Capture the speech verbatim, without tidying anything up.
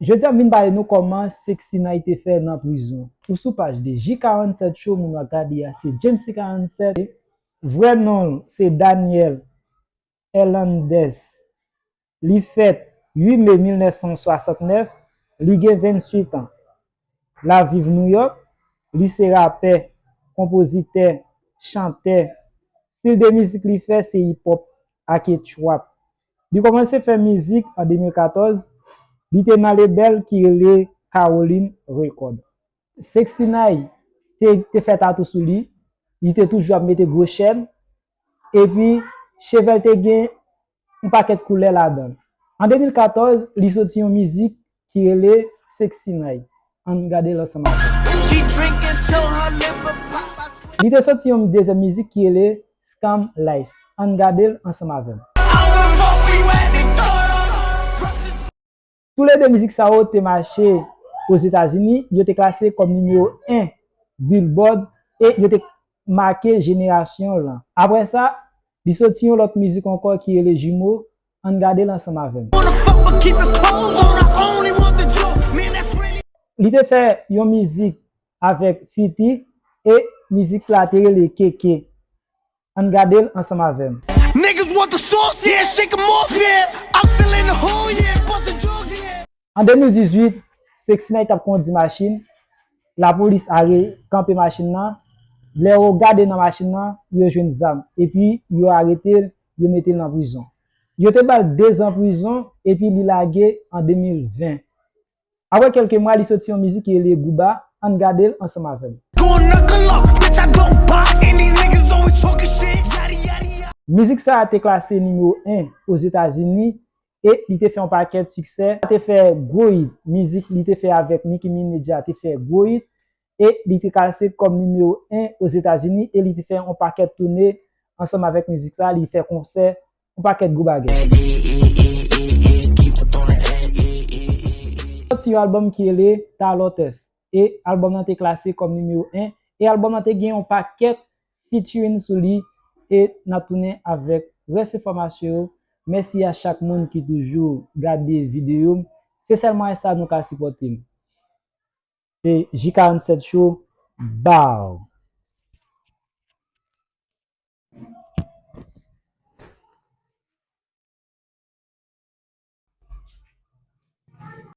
Jodi a m vin pale nou kòman Sexy Nice te fè nan prizon. Ou sou paj de J karanntsèt Show, moun w ap gade a se James C karanntsèt. Vrè non l se Daniel Hernandez. Li fèt uit me mil nèf san swasantnèf, li gen venntuit an. L ap viv Nouyòk, li se rapè, konpozitè, chantè. Stil de mizik li fè se hip hop ake trap. Li kòmanse fè mizik an de mil katòz, li te nan lebèl ki rele Caroline Record. Sexy Nice te, te fè tatou sou li, li te toujou ap mete gwo chèn, epi cheve l te gen yon pakèt koulè ladan l. An de mil katòz, li soti yon mizik ki rele Sexy Nice. Ann gade l ansanm avè m. She drink until her liver pop. Li te soti yon dezyèm mizik ki rele Scam Life. Ann gade l ansanm avè m. Toulede mizik sa yo te mache Ozetazini, yo te klase kòm nimewo en Billboard e yo te make jenerasyon lan. Apre sa, li soti yon lòt mizik ankò ki rele Jumeaux, ann gade l ansanm avè m. Li te fè yon mizik avèk Fiti e mizik la te rele Keke. Ann gade l ansanm avè m. Niggas want the sauce, yeah, shake 'em off, yeah. I'm feeling the whole, yeah, bust the drugs, yeah. An de mil dizuit, Sexy Nice t ap kondi machin, lapolis are kanpe machin nan. Lè yo gade nan machin nan, yo jwenn zam, epi yo arete l, yo mete l nan prizon. Yo te ba l de zan prizon, epi li lage an de mil ven. Apre kèlke mwa, li soti yon mizik ki rele Gouba, ann gade l ansanm avè m. Gon knuckle up, bitch, I don't box, and these niggas always talking shit, yada, yada, yada. Mizik sa a te klase nimewo en Ozetazini e li te fè yon pakèt siksè. Li te fè gwo hit, mizik li te fè avèk Nicki Minaj la te fè gwo hit e li te klase kòm nimewo en Ozetazini e li te fè yon pakèt toune ansanm avèk mizik sa, li fè konsè yon pakèt gwo bagay. Sòti yon albòm ki rele Talotes, e albòm nan te klase kòm nimewo en, e albòm nan te gen yon pakèt featuring sou li, e n ap tounen avèk rès enfòmasyon yo. Mèsi a chak moun ki toujou gade videyo m. Se sèlman sa nou ka sipòte m. Se J karanntsèt Show, bow!